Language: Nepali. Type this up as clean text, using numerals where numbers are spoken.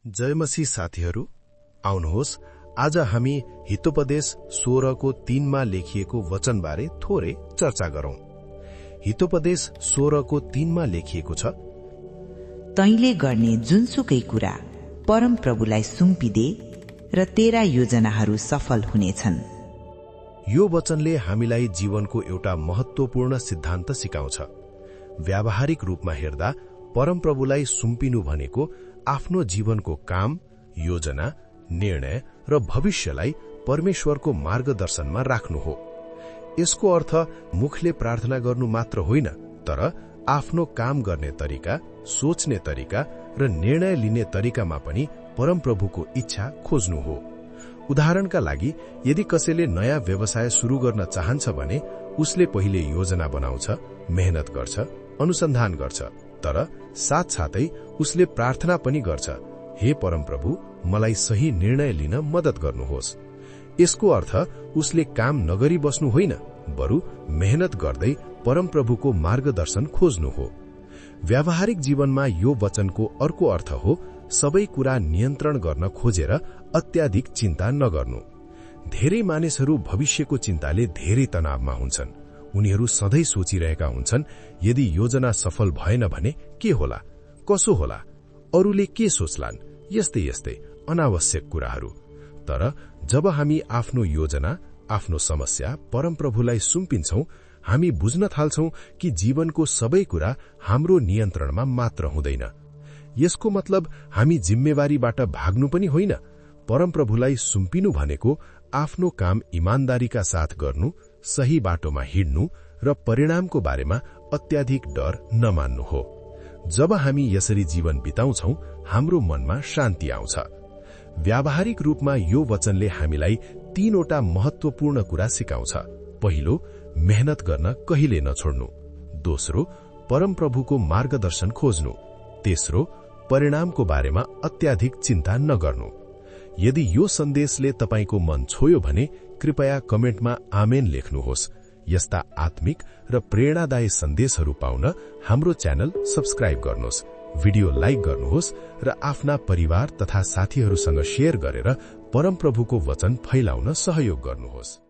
जयमसी साथीहरू, आउनुहोस् आज हामी हितोपदेश 16 को 3 मा लेखिएको वचनबारे थोरै चर्चा गरौं। हितोपदेश 16 को 3 मा लेखिएको छ, तैले गर्ने जुनसुकै कुरा परम प्रभुलाई सुम्पिदे र तेरा योजनाहरू सफल हुनेछन्। यो वचनले हामीलाई जीवनको एउटा महत्वपूर्ण सिद्धान्त सिकाउँछ। व्यावहारिक रूपमा हेर्दा परमप्रभुलाई सुम्पिनु भनेको आफ्नो जीवनको काम, योजना, निर्णय र भविष्यलाई परमेश्वरको मार्गदर्शनमा राख्नु हो। यसको अर्थ मुखले प्रार्थना गर्नु मात्र होइन, तर आफ्नो काम गर्ने तरिका, सोच्ने तरिका र निर्णय लिने तरिकामा पनि परमप्रभुको इच्छा खोज्नु हो। उदाहरणका लागि, यदि कसैले नयाँ व्यवसाय सुरु गर्न चाहन्छ भने उसले पहिले योजना बनाउँछ, मेहनत गर्छ, अनुसन्धान गर्छ, तर साथसाथै उसले प्रार्थना पनि गर्छ, हे परमप्रभु, मलाई सही निर्णय लिन मद्दत गर्नुहोस्। यसको अर्थ उसले काम नगरी बस्नु होइन, बरु मेहनत गर्दै परमप्रभुको मार्गदर्शन खोज्नु हो। व्यावहारिक जीवनमा यो वचनको अर्को अर्थ हो सबै कुरा नियन्त्रण गर्न खोजेर अत्याधिक चिन्ता नगर्नु। धेरै मानिसहरू भविष्यको चिन्ताले धेरै तनावमा हुन्छन्। उनीहरू सधैँ सोचिरहेका हुन्छन्, यदि योजना सफल भएन भने के होला, कसो होला, अरूले के सोच्लान्, यस्तै यस्तै अनावश्यक कुराहरू। तर जब हामी आफ्नो योजना, आफ्नो समस्या परमप्रभुलाई सुम्पिन्छौं, हामी बुझ्न थाल्छौं कि जीवनको सबै कुरा हाम्रो नियन्त्रणमा मात्र हुँदैन। यसको मतलब हामी जिम्मेवारीबाट भाग्नु पनि होइन। परमप्रभुलाई सुम्पिनु भनेको आफ्नो काम इमानदारीका साथ गर्नु, सही बाटोमा हिँड्नु र परिणामको बारेमा अत्याधिक डर नमान्नु हो। जब हामी यसरी जीवन बिताउँछौं, हाम्रो मनमा शान्ति आउँछ। व्यावहारिक रूपमा यो वचनले हामीलाई 3 वटा महत्वपूर्ण कुरा सिकाउँछ। पहिलो, मेहनत गर्न कहिले नछोड्नु। दोस्रो, परमप्रभुको मार्गदर्शन खोज्नु। तेस्रो, परिणामको बारेमा अत्याधिक चिन्ता नगर्नु। यदि यो सन्देशले तपाईको मन छोयो भने कृपया कमेन्टमा आमेन लेख्नुहोस्। यस्ता आत्मिक र प्रेरणादायी सन्देशहरू पाउन हाम्रो च्यानल सब्स्क्राइब गर्नुहोस्, भिडियो लाइक गर्नुहोस् र आफ्ना परिवार तथा साथीहरूसँग शेयर गरेर परमप्रभुको वचन फैलाउन सहयोग गर्नुहोस्।